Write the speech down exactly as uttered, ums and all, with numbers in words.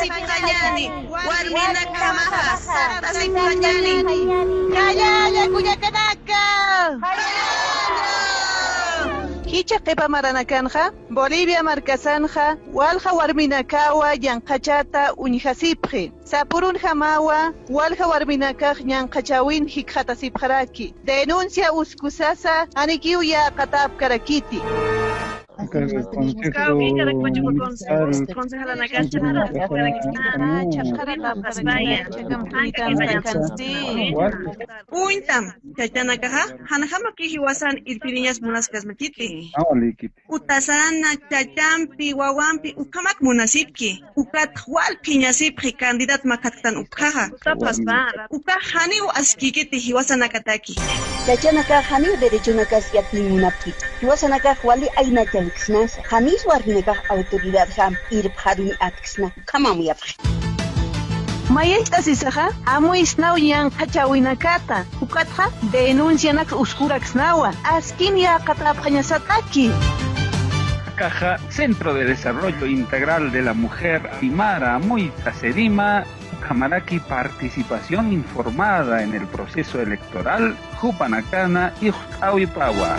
Sipxañäni, warminakamaxa sartasipxañäni. Jallalla kullakanaka. Jichha qhipa maranakanxa Bolivia markasanxa walja warminakawa yanqhachata uñjasipxi. Sapürunjamawa walja warminakax ñanqhachäwin jikxatasipxaraki. Denuncia uskusasa janikiw yäqatäpkarakiti. Uñtam, chachanakaxa janjamakix jiwasan irpiriñas munaskasmakiti. Utasan chachampi, wawampi ukhamak munasipki. Ukatx wal phiñasipxi candidat makhatktan ukhaxa. Ukax janiw askïkiti jiwasanakataki. Chachanakax janiw derechonakas yatiñ munapkiti. Jiwasanakax wali aynachankisnasa. Janis warminakax autoridadjam irpxaruñ atksna. Ukhamamuyapxi. Mayacht'asisaxa amuysnaw yanqhachäwinakata. Ukatxa denuncianak uskuraksnawa. Askin yäqatäpxañasataki. Akaxa Centro de Desarrollo Integral de la Mujer Aymara Amuyta, CEDIMA, ukhamaraki participación informada en el proceso electoral, jupanakana ixt'awipawa.